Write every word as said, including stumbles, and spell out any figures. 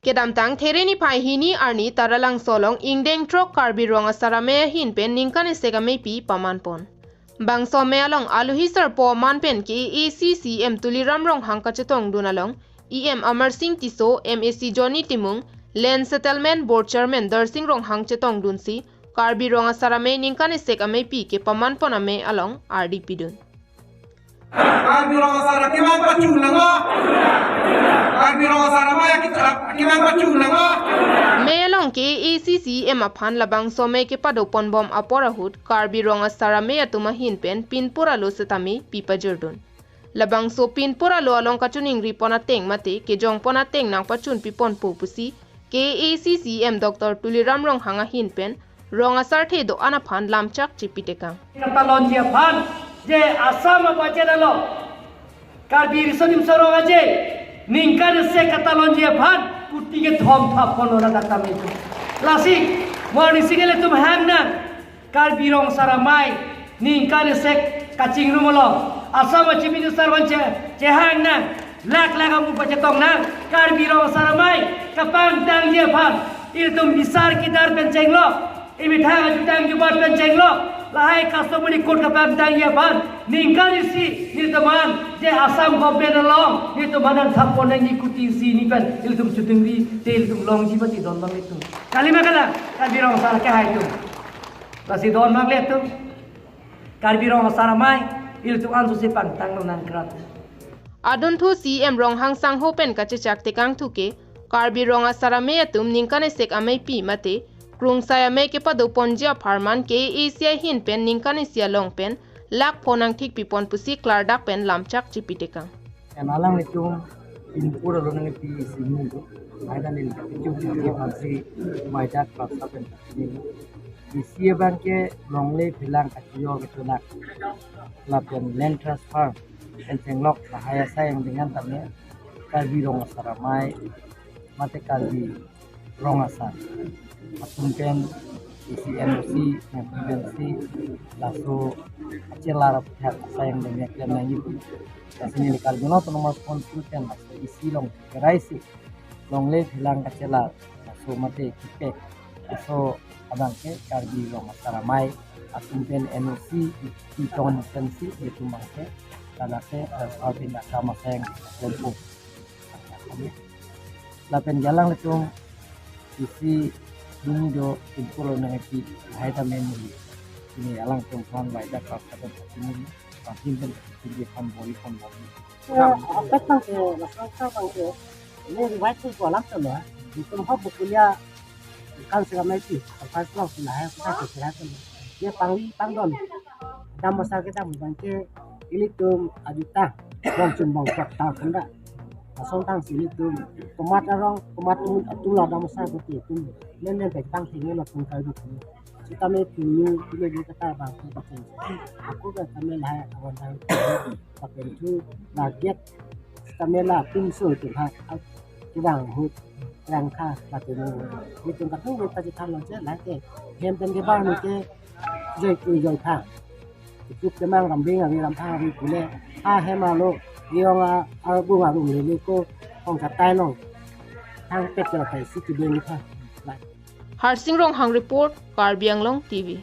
Kedamtang There niphai hini arni Taralangso along ingdeng throk Karbi Rong Asar Amei ahin pen ningkan isi ameipi pamanpon. Bangso amei along alohi sarpo aman pen K A A C C E M Tuliram Ronghang kachetongdun along E M Amarsing Tisso, M A C Johnny Timung, Land Settlement Board Chairman Darsing Ronghang chetongdunsi Karbi Rong Asar Amei ningkan isi ameipi kepamanpon amei along ardi pidun. Karbi Rong Asar akemang pachun nanglo. Karbi Rong Asar Amei akemang pachun nanglo. Amei along K A A C C E M aphan labangso amei kepadoponbom apor ahut Karbi Rong Asar Amei atum ahin pen pinpur alo setame pipajirdun. Labangso pinpur alo along kachiningripon ateng mate kejongpon ateng nangpachunpiponpo pusi K A A C C E M Doctor Tuliram Ronghang ahin pen rong asarthe do-an aphan lamchak chipitekang. Katalonji aphan je Assam a-budget along Karbi Riso Nimso Rong Aje ningkan isi katalonji aphan kuti kethom thap kono na kata metu. Lasi warning signal atum hang nang. Karbi Rong Asar Amei ningkan isi kachingrum along Assam a-Chief Minister aphan che, chehang nang, lak lak amu pachetong nang. Karbi Rong Asar Amei kapangtangji aphan ilitum bisar kidar pen chenglok, imethang ajutang jubat pen chenglok, lahai customary court kapangtangji aphan ningkan isi nelitum aphan je Assam government along nelitum aphan thap pon nangji kuti isi ni pen ilitum chutingri te ilitum longji mati don bang ilitum. Kalima kalang Karbi Rong Asar kehai atum. Lasi don bang ilitum. Karbi Rong Asar Amei ilitum anso si pangtang nangkrat. Adunthu C E M Ronghang sangho pen kachechak tekangthu ke Karbi Rong Asar Amei atum ningkan isi ameipi mate krungsai amei kepadoponji apharman K A A C ahin pen ningkan isi along pen lak pho nangthikpipon pusi klardak pen lamchak chipitekang. Ena alanglitum pinpur alo nangpi isi ni do. Maida neli kapichuk sisi aphansi maida klasa pen ni. Isi abang ke longle phelang kachiyor kecholak. Lapen land transfer pen chenglok lahai asai angdeng an tame Karbi Rong Asar Amei mate Karbi Rong Asar atum pen isi N O C nangpipensi laso achelar aphuthak asai angdeng klem nangji pu. Lasi neli Karbi Anglong Autonomous Council pen laso isi along keraisi longle phelang kachelar laso mate kipek laso abang ke Karbi Rong Asar Amei atum pen N O C pi tong pensi itum abang ke ladak ke, eh, South India akam asai angdeng klem pu. Lapen alanglitum isi duni do pinpur alo nangpi lahai tame ni. Ini alangtum aphan maida klasa pen ni. Pangkim pen ni aphan bori pon bori. Eh, apet bang ke, laso ka bang ke. Ini revise ko alam tulo. Itum hop bukulia kan sira maipi. Apa tuang sila hai kita ke sira kan. Ye pangli pangdon. Dam asar kedam bang ke ilitum ajuta. Bang chumbang kuat tang kanda. Lason tangsi ilitum komat arong, komat atum, atum la dam asar kuti atum. Nen nen pek tang tinggi latum kai gitu. Sitame pinu pinu di kata bang ke bang. Aku ke tame lahai awan tang. Pakai itu target. Sitame latum so itu ha. Kibang hut rang kha pakai itu. Itu katu kita di tang lo je lah ke. Hem pen ke bang ni ke joi tu joi tha. Itu kemang rambing ari ram tha ari pule. Ha hem alo. Iong a, a bung a bung lele ko hong katai long. Thang pek ke kai si kibeng tha. Harsing Ronghang report, Karbi Anglong T V.